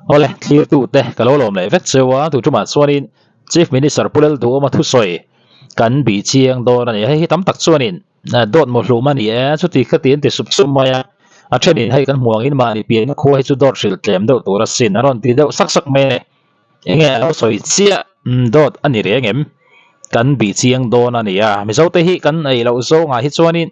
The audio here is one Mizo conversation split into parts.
Awle, thlirtute ka lo lawm leh vek cheu a, tu tumah chuanin Chief Minister Pu Lalduhawma thusawi kan bih chiang dawn a ni. Hei hi tam tak chuanin dawt maw hlum a ni e, chuti kha ti an ti sup sup mai a, a thenin hei kan hmu angin mahni pianna khua hi chu dawt hrilh tlem deuh tur asin a rawn ti deuh sak sak mai a ni. Enge a lo sawi chiah dawt a ni reng em? Kan bih chiang dawn a ni a, Mizote hi kan ei loh zawngah hi chuanin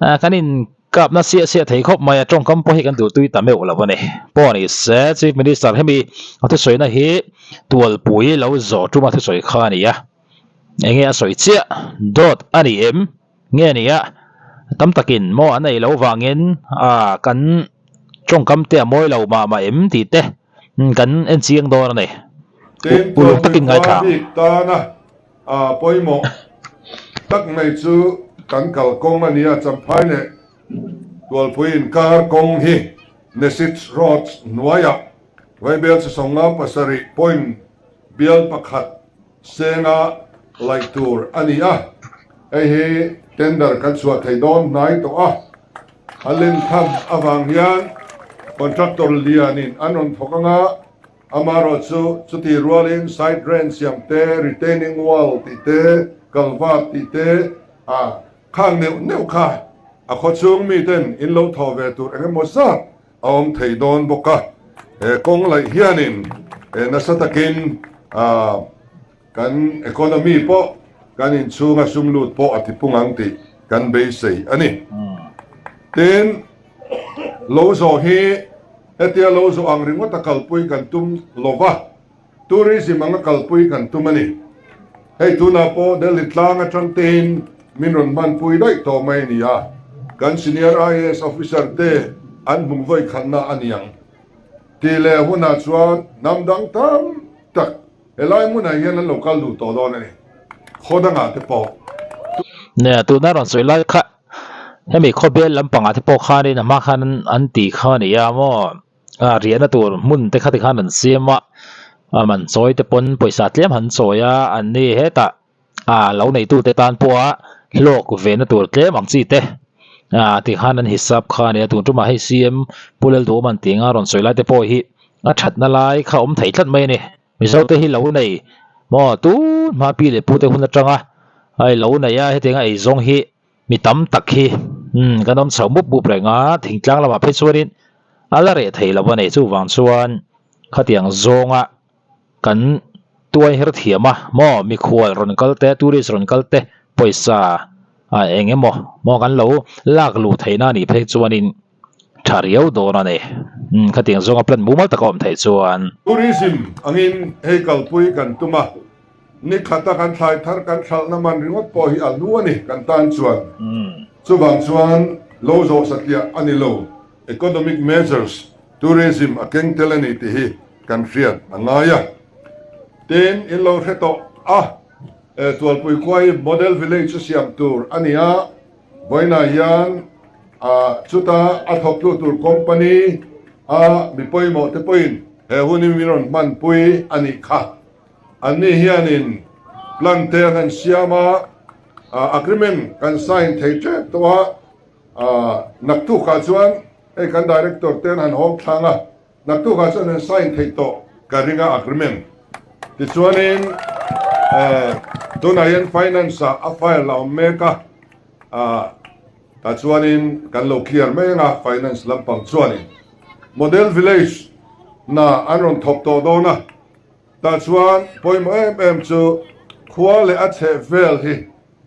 kan in Kapna siah siah thei khawp mai a, tawngkam pawh hi kan duhtui ta meuh lo a ni. Pawh ni se, Chief Minister hemi a thusawina hi tualpui lo zawh tuma thusawi kha a ni a. Enge a sawi chiah? Dawt a ni em? Nge ni a, tam takin maw an ei loh vangin a kan tawngkam te a mawi lo mah mah em tih te kan en chiang dawn a ni. Tin, Uluk takin tualpui khua ngaithla. bik tana A pawimawh tak mai chu kan kalkawng a nia, Champhai leh Tualpui inkar kawng hi Nesits Road hnuaiah Vaibel Chasawng pasarih point bial pakhat senga laih tur a ni a, hei hi tender kan chhuah thei dawn hnai tawh a, a len tham avang hian contractor lianin an rawn thawk anga, Amaherawh chu, chutih rualin side drain siam te, retaining wall tih te, culvert tih te, a khang neuh neuh kha a khawchhung miten in lo thawh ve tur eng emaw zat a awm thei dawn bawk a. He kawng laih hianin nasa takin kan economy pawh kan inchhunga sum lut pawh a tipung ang tih kan beisei a ni. Tin, lo zawh hi Hetia lo zawh ang ringawt a kalpui kan tum lo va, tourism anga kalpui kan tum a ni. Hei tunah pawh Delhi tlang atang tein min rawn hmanpui daih tawh mai a ni a, kan senior IAS officer te an hmung vawi khatna a ni ang tih leh hunah chuan hnam dang tam tak helai hmunah hian an lo kal duh tawh dawn a ni, khaw dangah te pawh. Nia, tuna rawn sawi lai kha Hemi khawbel lampangah te pawh khanin a hma khan an tih kha a ni a maw a riahna tur hmun te kha ti khan an siam a a man chawi te pawn pawisa tlem han chawi a an ni hetah a lo neitu te tan pawha hlawk ve na tur tlem ang chi te a ti khan an hisap kha a ni a tun tumah hei CM Pu Lalduhawm an tih anga rawn sawi lai te pawh hi a thatna lai kha a awm thei tlat mai a ni. Mizo te hi lo nei maw tun hma pi leh pu te hun atanga hei lo nei a hetianga eizawng hi mi tam tak hi umm kan awm chho mup mup reng a thingtlang lamah phei chuanin a la reh thei lo a ni chuvang chuan khatiang zawnga kan tuai her thiam a maw mikhual rawn kal te tourist rawn kal te pawisa ah eng emaw maw kan lo lak luh theihna a nih phei chuanin. Tha riau dawn a ni. Umm khatiang zawnga plan mumal taka awm theih chuan. Tourism angin hei kalpui kan tum a, ni khata kan thlai thar kan thalhna man ringawt pawh hi a hlu a ni kan tan chuan. Chuvang chuan lo zawh satliah a ni lo, economic measures tourism a keng tel a ni tih hi kan hriat a ngai a. Tin, in lo hre tawh a, Tualpui khua hi model village a siam tur a ni a, Vawiinah hian chuta a thawktu tur company a mi pawimawh te pawhin he hun hi min rawn hmanpui a nih kha. Anni hianin plan te an han siam a, agreement kan sign thei tep tawh a, naktukah chuan hei kan director te an han hawng thlang a, Naktukah chuan an sign theih tawh ka ring a agreement. Tichuanin tunah hian finance ah a file a awm mek a, tah chuanin kan lo clear mai anga finance lampang chuanin model village na an rawn thawk tawh dawn a, tah chuan pawimawh em em chu khua leh a chheh vel hi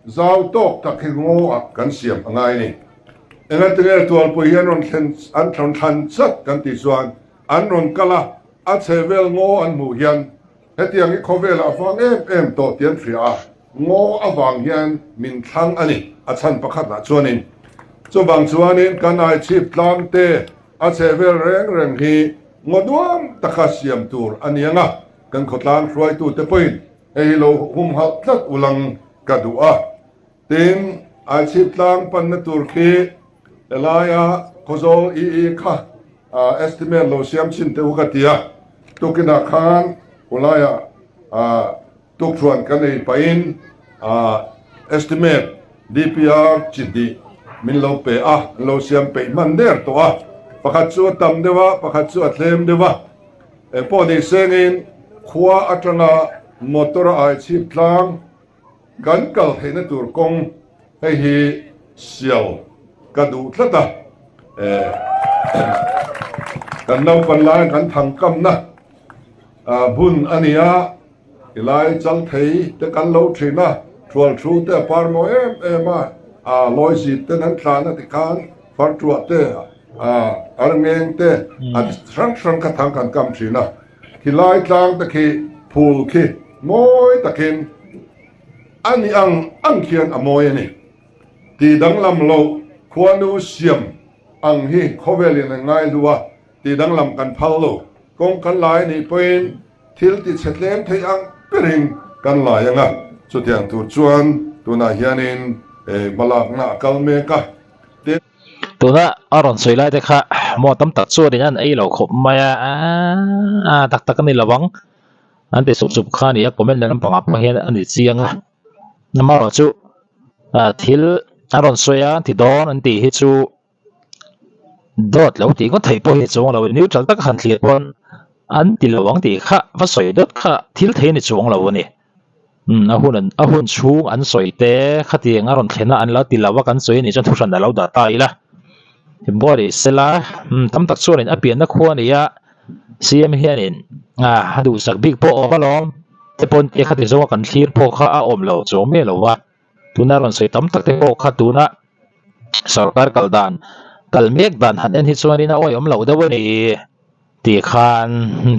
Zau tawk tak hi ngaw ah kan siam a ngai ni. Engatinge Tualpui hi an rawn thlen an rawn thlan chat kan tih chuan an rawn kal a, a chhe vel ngaw an hmuh hian hetiang hi khawvelah a vang em em tawh tih an hria a, ngaw avang hian min thlang a ni a chhan pakhat lah chuanin. Chuvang chuanin kan aichhip tlang te a chhe vel reng reng hi ngaw nuam taka siam tur a ni ang a, kan khawtlang hruaitute pawhin Hei hi lo humhalh tlat ulang ka duh a, tin Aichhip tlang panna tur khi helaia Khawzawl EE kha estimate lo siam chhin teh u ka ti a, tukinah khan khawlaia tukthuan kan ei pahin estimate DPR chi hnih min lo pe a, an lo siam peih hman der tawh a, pakhat chu a tam deuh a, pakhat chu a tlem deuh a. Engpawh ni sengin khua atanga motor a ai chhip tlang kan kal theihna tur kawng hei hi sial ka duh tlat a. Kan naupan laiin kan thangkamna bun a ni a, tilai chal thei te kan lo thin a, thual thu te a par mawi em em a, lawi zit ten an tlan a tikhan fartuah te, arngeng te a hrang hrang kha thang kan kam thin a, khilai tlang te khi phul khi mawi takin a ni ang ang khian a mawi a ni. Tih danglam loh khuanu siam ang hi khawvelin an ngai hlu a, tih danglam kan phal lo. Kawng kan lai a nih pawhin thil ti chhe tlem thei ang berin kan lai ang a, chutiang tur chuan tunah hianin hmalakna a kal mek a. Tin. Tuna a rawn sawi lai te kha maw tam tak chuanin an ei lo khawp mai a, aaa tak tak a ni lo ang an ti sup sup kha a ni a, comment lampangah pawh hian a ni chiang a. Amaherawhchu thil a rawn sawi a ti dawn an tih hi chu dawt lo tih ngawt theih pawh hi a chuang lo, neutral taka han thlir pawn an ti lo ang tih kha va sawi dawt kha thil thei a ni chuang lo a ni. Umm a hun a hun chhung an sawi te khatiang a rawn thlen a an lo ti lo a kan sawi a nih chuan thuhran a lo dah ta ila. Body sela umm tam tak chuanin a pianna khua a ni a CM hianin a duhsak bik pawh a awm alawm te pawn tia khati zawnga kan thlir pawh kha a awm lo chuang miah lo a tuna rawn sawi tam tak te pawh kha tuna sorkar kal dan kal mek dan han en hi chuanin a awihawm loh deuh a ni tih khan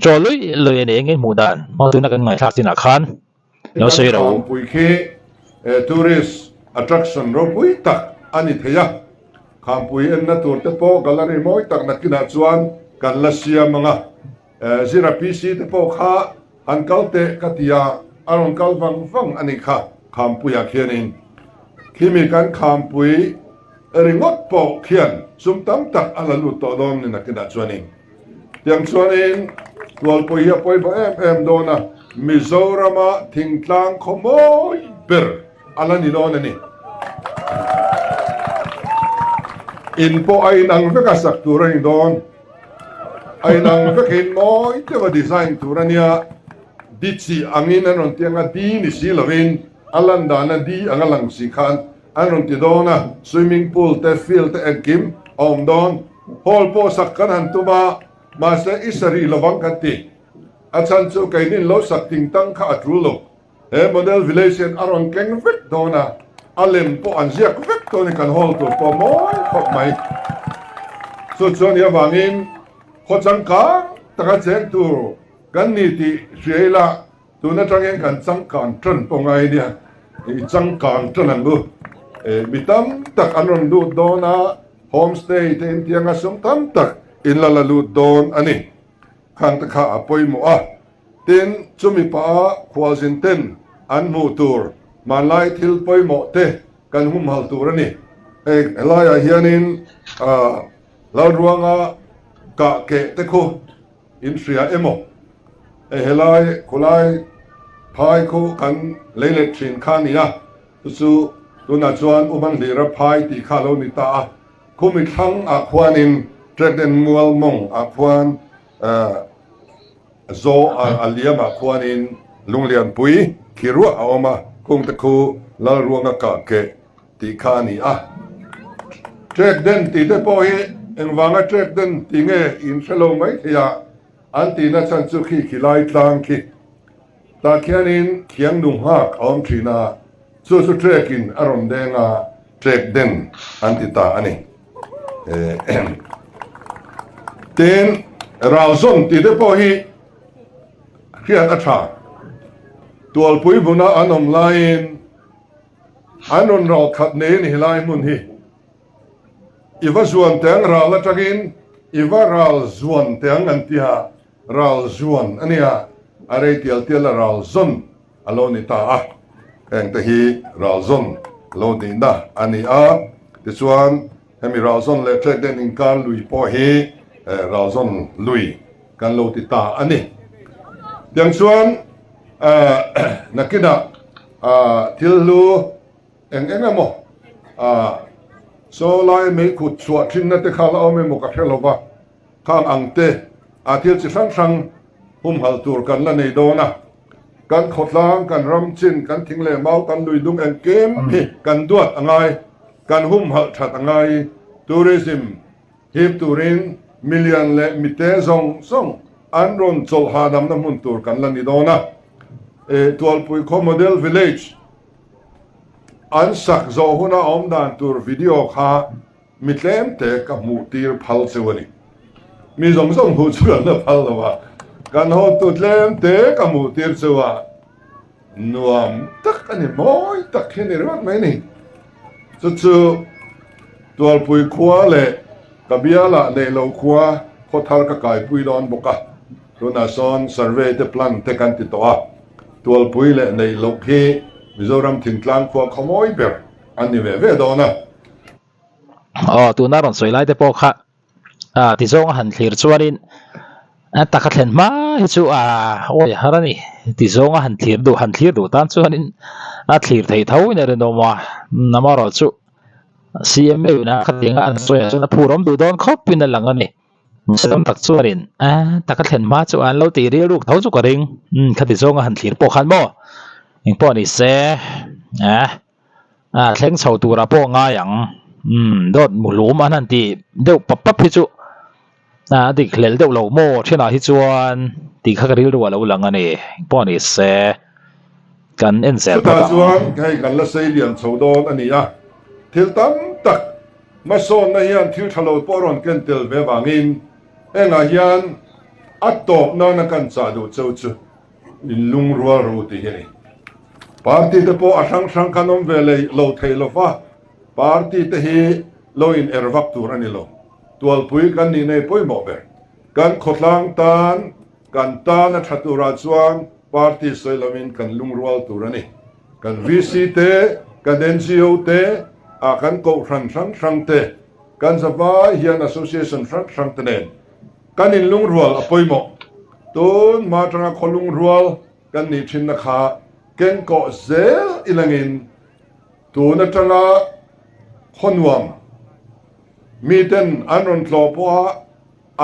chaw luih luih a ni eng nge hmuh dan tuna kan ngaihthlak chinah khan. Lo sawi ro. Khampui khi tourist attraction ropui tak a ni thei a, Khampui enna tur te pawh gallery mawi tak nakinah chuan kan la siam ang a, Zira PC te pawh kha han kal teh ka ti a, a rawn kal vang vang a nih kha Khampuiah khianin. Khimi kan Khampui ringawt pawh khian sum tam tak a la lut tawh dawn ni nakinah chuanin. Tiang chuanin Tualpui hi a pawimawh em em dawn a, Mizorama thingtlang khaw mawi ber a la ni dawn a ni. In pawh a inang vek a sak tur a ni dawn. A inang vekin mawi deuha design tur a nia. Di chi angin an rawn ti anga di ni si lovin a lan dana di anga lang si khan an rawn ti dawn a, swimming pool te, field te engkim a awm dawn. Hall pawh sak kan han tum a, mahse i sa rih lovang kan ti. A chhan chu keinin lo sak ting tang kha a tul lo. He model village hian a rawn keng vek dawn a, a lem pawh an ziak vek dawn in kan hall tur pawh mawi khawp mai. Chu chuan i avangin khaw changkang taka cheng tur kan ni tih hria ila Tun atangin kan changkang tan pawh ngai nia, i changkang tan ang u. Mi tam tak an rawn lut dawn a, homestay te intianga sum tam tak in la la lut dawn a ni. Khang te kha a pawimawh a, tin chumi pah a khualzin ten an hmuh tur hmanlai thil pawimawh te kan humhal tur a ni. Hei helaiah hianin Lalruanga kah keh te khu In hria emaw? Hei helai khawlai phai khu kan lei let thin kha a ni a, chu chu tunah chuan U Manhlira phai tih kha a lo ni ta a. Khumi thlang ah khuanin Trekden mual mawng ah khuan Zaw a liam ah khuanin Lunglianpui khi ruah a awm a, khungte khu Lalruanga kah keh tih kha a ni a. Trek den tih te pawh hi engvanga trek den tih nge in hre lo mai thei a, an tihna chhan chu khi khi lai tlang khi tah khianin khiang nu nghak a awm thin a, chu chu trek in a rawn deng a, trek den an ti ta a ni. Tin, ralzawn tih te pawh hi hriat a tha. Tualpui hmuna an awm laiin An rawn ral khat nei a ni helai hmun hi. I va zuan teh ang ral atangin i va ral zuan teh ang an tia, ral zuan a nia, a rei tial tial a ral zawn a lo ni ta a. Heng te hi ral zawn lo nihna a ni a, tichuan hemi ral zawn leh tlek den inkar lui pawh hi ral zawn lui kan lo ti ta a ni. Tiang chuan nakinah Thil hlu eng eng emaw saw lai mei khut chhuah thinna te kha la awm emaw ka hre lo va, khang ang te a thil chi hrang hrang Humhalh tur kan la nei dawn a, kan khawtlang, kan ram chin, kan thing leh mau, kan lui dung engkim hi kan duat a ngai, kan humhalh that a ngai. Tourism hip turin milian leh mite zawng zawng an rawn chawlh hahdamna hmun tur kan la ni dawn a. Tualpui khaw Model Village an sak zawh huna awm dan tur video kha Mi tlemte ka hmuh tir phal cheu a ni. Mi zawng zawng hmuh chu kan la phal lo a, kan hawtu tlemte ka hmuh tir cheu a, nuam tak a ni, mawi tak hi a ni ringawt mai a ni. Chu chu Tualpui khua leh ka bialah neih loh khua khawthar ka kaipui dawn bawk a, tunah sawn survey te plan te kan ti tawh a, Tualpui leh neih loh khi Mizoram thingtlang khua khawmawi ber an ni ve ve dawn a. Aw tuna rawn sawi lai te pawh kha ah tizawng a han thlir chuanin a taka thlen hma hi chu ah awi a har a ni tizawng a han thlir duh han thlir duh tan chuanin a thlir theih tho in a rinawm a amaherawh chu CM meuhin a khatiang a an sawi ah chuan a phur awm duh dawn khawp in a lang a ni tam tak chuanin a taka thlen hma chu an lo tih rilruk tho chu ka ring khati zawnga han thlir pawh khan maw engpawh ni se ah. Ah thleng chho turah pawh ngai ang umm dawt muhlum an han tih deuh pap pap hi chu ah a dik hlel deuh lo maw thenah hi chuan tih kha ka rilru a lo lang a ni pawh ni se kan en zel phawt Chutah ang. chuan hei kan la sei lian chho dawn a ni a, thil tam tak hmasawnna hian thil tha lo pawh a rawn ken tel ve vangin hengah hian a tawp nana kan chah duh cheu chu In lungrual ru tih hi a ni. Party te pawh a hrang hrang khan awm ve leh lo thei lo va, party te hi lo in er vak tur a ni lo. Tualpui kan nih nei pawimawh ber. Kan khawtlang tan, kan tan a tha turah chuan party sawi loin kan lungrual tur a ni. Kan VC te, kan NGO te, ah kan kohhran hrang hrang te, kan zavai hian association hrang hrang te nen Kan inlungrual a pawimawh. Tun hma atanga khawlungrual kan nih thinna kha ken kawh zel ilangin tun atanga khawnuam miten an rawn tlawh pawha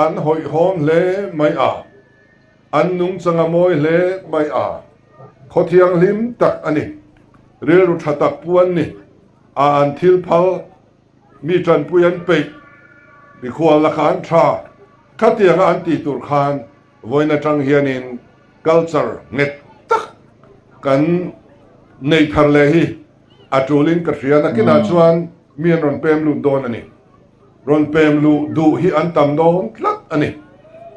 an hawihhawm hle mai a, an nungchang a mawi hle mai a, khaw thianghlim tak a ni, rilru tha tak pu an ni a, an thil phal Mi tanpui an peih, mikhual lakah an tha, khatianga an tih tur khan vawiin atang hianin culture nghet tak kan neih thar leh hi a tulin ka hria. Nakinah chuan mi an rawn pem lut dawn a ni. Rawn pem luh duh hi an tam dawn tlat a ni.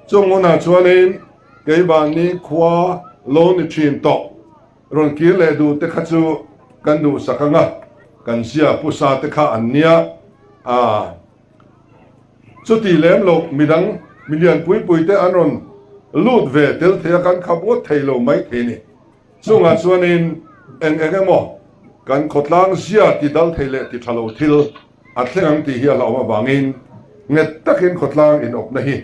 Chung hunah chuanin keimahni khua lo ni thin tawh. Rawn kir leh duh te kha chu kan duhsak ang a, kan zia pusa te kha an nia a. Chuti lem lo midang milian pui pui te an rawn lut ve tel thei a, kan khap ngawt thei lo mai thei ni. Chungah chuanin eng eng emaw kan khawtlang zia ti dal thei leh ti tha lo thil a thleng ang tih hi a hlauhawm avangin nghet takin khawtlang inawpna hi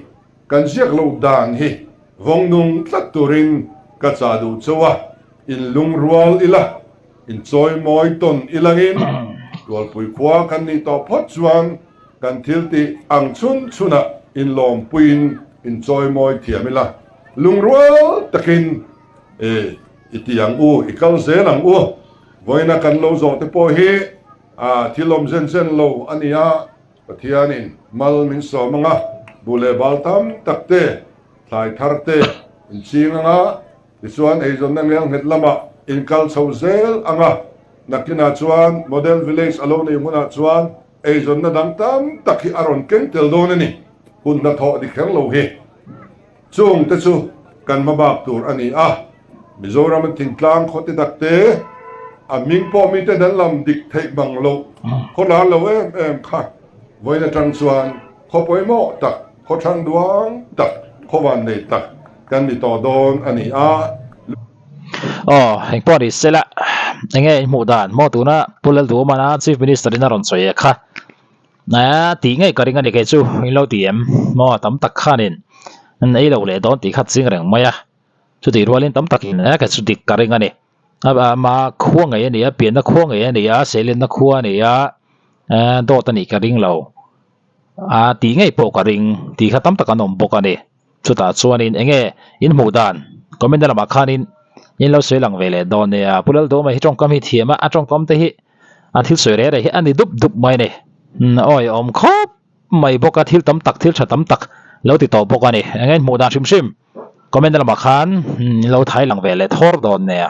Kan ziak loh dan hi vawng nung tlat turin ka chah duh chauh a, in lungrual ila, in chawimawi tawn ilangin Tualpui khua kan nih tawh phawt chuan kan thil tih ang chhun chhunah in lawmpuiin in chawimawi thiam ila, lungrual takin e i ti ang u, i kal zel ang u. Vawiina kan lo zawh te pawh hi thil awm zen zen lo a ni a. Pathianin mal min sawm anga, buh leh bal tam tak te, thlai thar te in ching anga, tichuan eizawnna ngelnghet lamah in kal chho zel anga, nakinah chuan Model Village a lo nei hmunah chuan eizawnna dang tam tak hi a rawn keng tel dawn a ni, hun hnathawh ni kher lo hi. Chung te chu kan hmabak tur a ni a, Mizoram an thingtlang khaw te tak te, a hming pawh mite dan lam dik theih bang loh, khaw lar lo em em kha vawiin atang chuan khaw pawimawh tak, khaw thang duang tak, khaw van nei tak kan ni tawh dawn a ni a. Aw, engpawh ni sela, enge in hmuh dan maw tuna Pu Lalduhawmana Chief Minister in a rawn sawi e kha. Aaa tih ngei ka ring a ni kei chu in lo ti em maw tam tak khanin an ei lo leh dawn tih kha ching reng mai a chutih rualin tam takin e kei chu dik ka ring a ni ama khua ngei a ni a pianna khua ngei a ni a seilenna khua a ni a dawt a nih ka ring lo a tih ngei pawh ka ring tih kha tam tak an awm bawk a ni. Chutah chuanin eng nge in hmuh dan comment na lamah khanin in lo sawi lang ve leh dawn nia. Pu Laldawma hi tawngkam hi thiam a, a tawngkam te hi a thil sawi reh reh hi a ni dup dup mai a ni. Awi awm khawp mai bawk a, thil tam tak thil tha tam tak lo ti tawh bawk a ni. Eng nge in hmuh dan hrim hrim comment na lamah khan in lo thai lang ve leh thawr dawn nia.